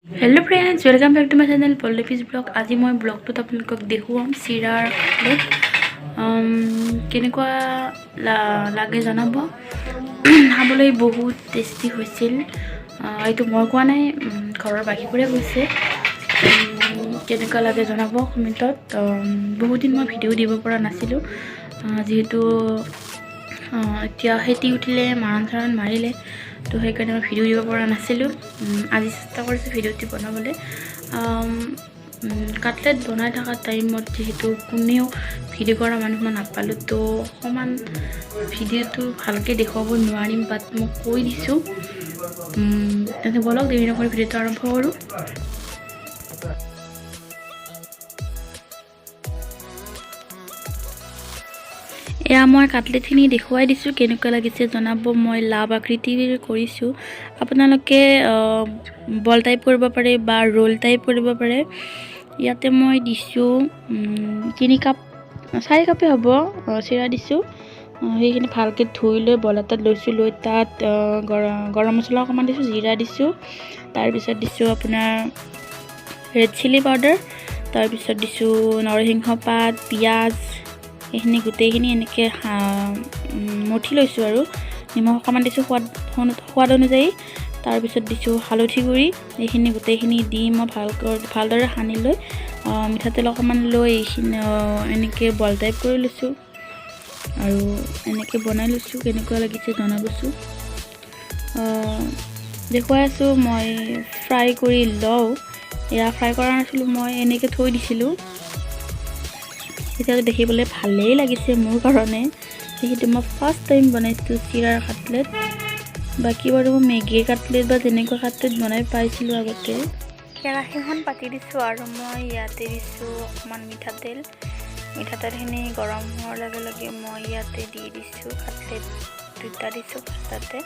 Hello friends, welcome back to my channel Pallavi's Vlog। আজি মই ব্লগটোত আপোনালোকক দেখুৱাম চিৰাৰ কাটলেট কেনেকুৱা লাগে জনাব। খাবলৈ বহুত টেষ্টি হৈছিল। এইটো মই কোৱা নাই, ঘৰৰ বাকীবোৰে কৈছে। কেনেকুৱা লাগে জনাব কমেণ্টত। বহুত দিন মই ভিডিঅ' দিব পৰা নাছিলোঁ, যিহেতু এতিয়া খেতি উঠিলে, মাৰণ চাৰণ মাৰিলে, তো সেইকাৰণে মই ভিডিঅ' দিব পৰা নাছিলোঁ। আজি চেষ্টা কৰিছোঁ ভিডিঅ'টো বনাবলৈ। কাটলেট বনাই থকা টাইমত যিহেতু কোনেও ভিডিঅ' কৰা মানুহ মই নাপালোঁ, তো অকণমান ভিডিঅ'টো ভালকৈ দেখুৱাব নোৱাৰিম, বাট মই কৈ দিছোঁ। তেন্তে ব'লক, দেৰি নকৰি ভিডিঅ'টো আৰম্ভ কৰোঁ। এয়া মই কাটলেটখিনি দেখুৱাই দিছোঁ, কেনেকুৱা লাগিছে জনাব। মই লাভ আকৃতিৰ কৰিছোঁ, আপোনালোকে বল টাইপ কৰিব পাৰে বা ৰোল টাইপ কৰিব পাৰে। ইয়াতে মই দিছোঁ 3 কাপ, 4 কাপেই হ'ব, চিৰা দিছোঁ। সেইখিনি ভালকৈ ধুই লৈ বল এটাত লৈছোঁ, লৈ তাত গৰম মছলা অকণমান দিছোঁ, জিৰা দিছোঁ, তাৰপিছত দিছোঁ আপোনাৰ ৰেড চিলি পাউডাৰ, তাৰপিছত দিছোঁ নৰসিংহ পাত, পিঁয়াজ, এইখিনি গোটেইখিনি এনেকৈ মঠি লৈছোঁ আৰু নিমখ অকণমান দিছোঁ সোৱাদ সোৱাদ অনুযায়ী। তাৰপিছত দিছোঁ হালধি গুড়ি। এইখিনি গোটেইখিনি দি মই ভালকৈ ভালদৰে সানি লৈ মিঠাতেল অকণমান লৈ এইখিনি এনেকৈ বল টাইপ কৰি লৈছোঁ আৰু এনেকৈ বনাই লৈছোঁ। কেনেকুৱা লাগিছে জনাবচোন। দেখুৱাই আছোঁ, মই ফ্ৰাই কৰি লওঁ। এয়া ফ্ৰাই কৰা নাছিলোঁ, মই এনেকৈ থৈ দিছিলোঁ। এতিয়া দেখিবলৈ ভালেই লাগিছে মোৰ কাৰণে, যিহেতু মই ফাৰ্ষ্ট টাইম বনাইছোঁ চিৰাৰ কাটলেট। বাকী বাৰু মই মেগীৰ কাটলেট বা তেনেকুৱা কাটলেট বনাই পাইছিলোঁ আগতে। কেৰাহীখন পাতি দিছোঁ আৰু মই ইয়াতে দিছোঁ অকণমান মিঠাতেল। মিঠাতেলখিনি গৰম হোৱাৰ লগে লগে মই ইয়াতে দি দিছোঁ কাটলেট দুটা দিছোঁ ফাৰ্ষ্টতে।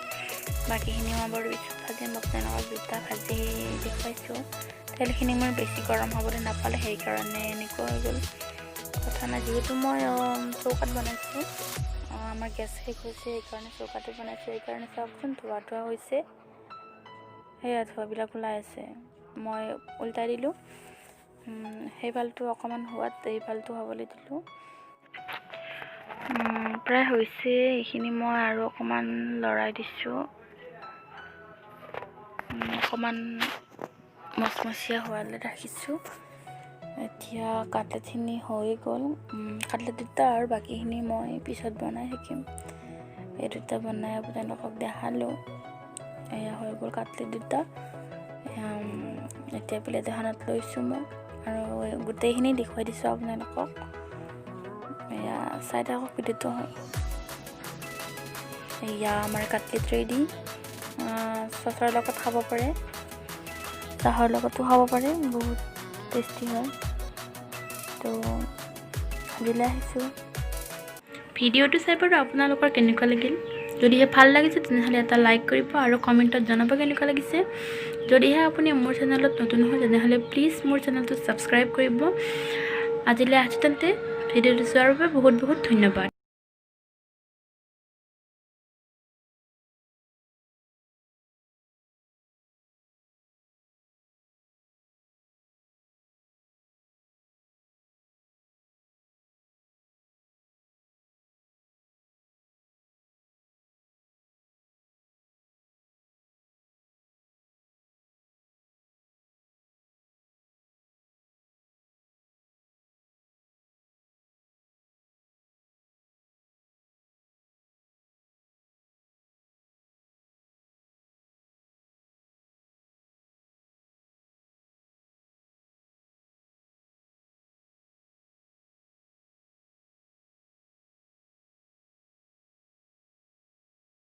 বাকীখিনি মই বাৰু পিছত ভাজিম। আপোনালোকক দুটা ভাজি দেখুৱাইছোঁ। তেলখিনি মোৰ বেছি গৰম হ'বলৈ নাপালে, সেইকাৰণে এনেকুৱা হৈ গ'ল। কথা নাই, যিহেতু মই চৌকাত বনাইছোঁ, আমাৰ গেছ শেষ হৈছে, সেইকাৰণে চৌকাতে বনাইছোঁ। সেইকাৰণে চাওকচোন, ধোঁৱা ধোঁৱা হৈছে। সেয়া ধোঁৱাবিলাক ওলাই আছে। মই উল্টাই দিলোঁ। সেইফালটো অকণমান হোৱাত এইফালটো হ'বলৈ দিলোঁ। প্ৰায় হৈছে। এইখিনি মই আৰু অকণমান লৰাই দিছোঁ। অকণমান মচমচীয়া হোৱালৈ ৰাখিছোঁ। এতিয়া কাটলেটখিনি হৈ গ'ল। কাটলেট দুটা আৰু বাকীখিনি মই পিছত বনাই থাকিম। এই দুটা বনাই আপোনালোকক দেখালোঁ। এয়া হৈ গ'ল কাটলেট দুটা। এতিয়া প্লেট এখনত লৈছোঁ মই আৰু গোটেইখিনি দেখুৱাই দিছোঁ আপোনালোকক। এয়া চাই থাকক ভিডিঅ'টো। এয়া আমাৰ কাটলেট ৰেডি। চচৰ লগত খাব পাৰে, চাহৰ লগতো খাব পাৰে, বহুত টেষ্টি হয়। তো আজিলৈ আহিছোঁ। ভিডিঅ'টো চাই বাৰু আপোনালোকৰ কেনেকুৱা লাগিল? যদিহে ভাল লাগিছে, তেনেহ'লে এটা লাইক কৰিব আৰু কমেণ্টত জনাব কেনেকুৱা লাগিছে। যদিহে আপুনি মোৰ চেনেলত নতুন হয়, তেনেহ'লে প্লিজ মোৰ চেনেলটো ছাবস্ক্ৰাইব কৰিব। আজিলৈ আছোঁ তেন্তে। ভিডিঅ'টো চোৱাৰ বাবে বহুত বহুত ধন্যবাদ।